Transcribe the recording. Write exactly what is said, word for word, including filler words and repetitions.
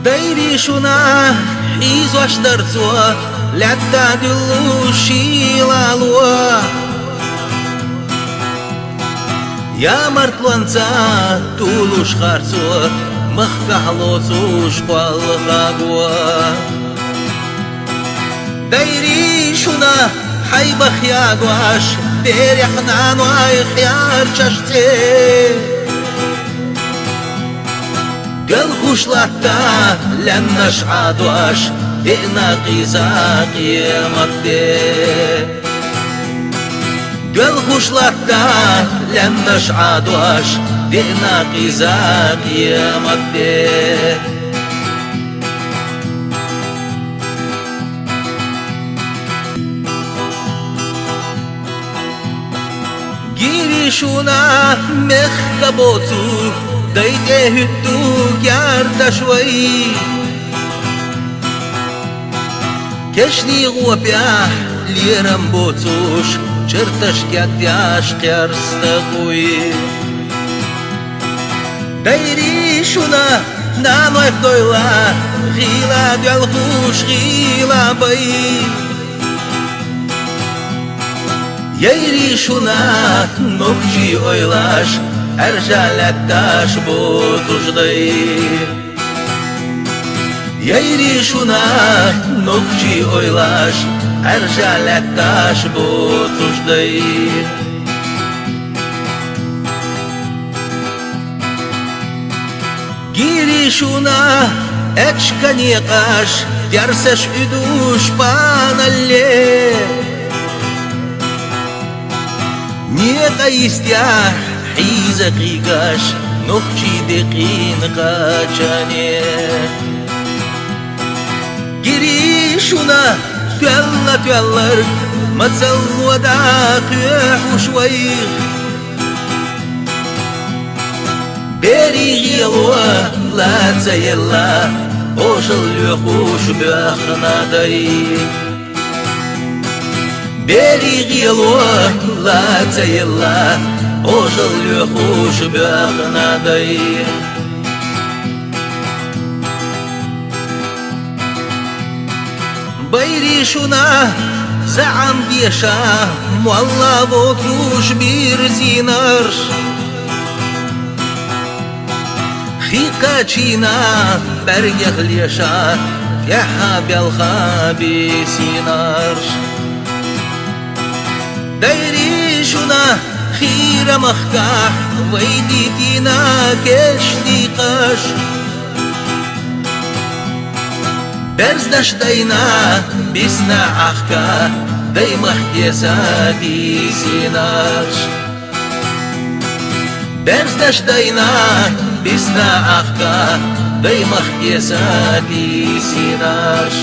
Дайрий шуна хьийзош дар цо, лаьтта дуьллуш ший лало. Ямартлонца тулуш харцо, махкахь лоцуш кхолхаго. Дайрий шуна хьайбах ягош, берех наной хьерчаш цӀе. Доьлхуш латта лаьмнаш Ӏадош, деана кхийса къематде. Доьлхуш латта лаьмнаш Ӏадош, деана кхийса къематде. Гирий шуна мехка боцу, дай тӀе хӀуьтту гердаш вай. Кешнийн гӀопехь лерам боцуш, черташ кеттеш кхерста гӀуй. Дайрий шуна нанойх дойла, гӀийла доьлхуш гӀийла бай. Яйрий шуна нохчий ойлаш, Ӏаьржа лаьтташ боцуш дай. Яйрий шуна нохчий ойлаш, Ӏаьржа лаьтташ боцуш дай. Гирий шуна эчка некъаш, дерсаш Ӏуьдуш паналле. Некъа йистехь хьийза кхийгаш, нохчий декъийна кхачане. Гирий шуна тоьлла-тоьлларг, мацалла дӀакхоьхьуш вайх. Берийн гӀело ла ца елла, ожалла лоьхуш боьхна дай. Берийн гӀело ла ца елла, ожалла лоьхуш боьхна дай. Байрий шуна заӀам деша, молла воцуш бирзинарш. Хи кхачийна бӀаьргех леша, тӀаьхьа белха бийсинарш. Дайрий шуна хийра махкахь, вай дитина кешнийн къаш. Берзаш дайна бисна Ӏахка, даймахке сатийсинарш. Берзаш дайна бисна Ӏахка, даймахке сатийсинарш.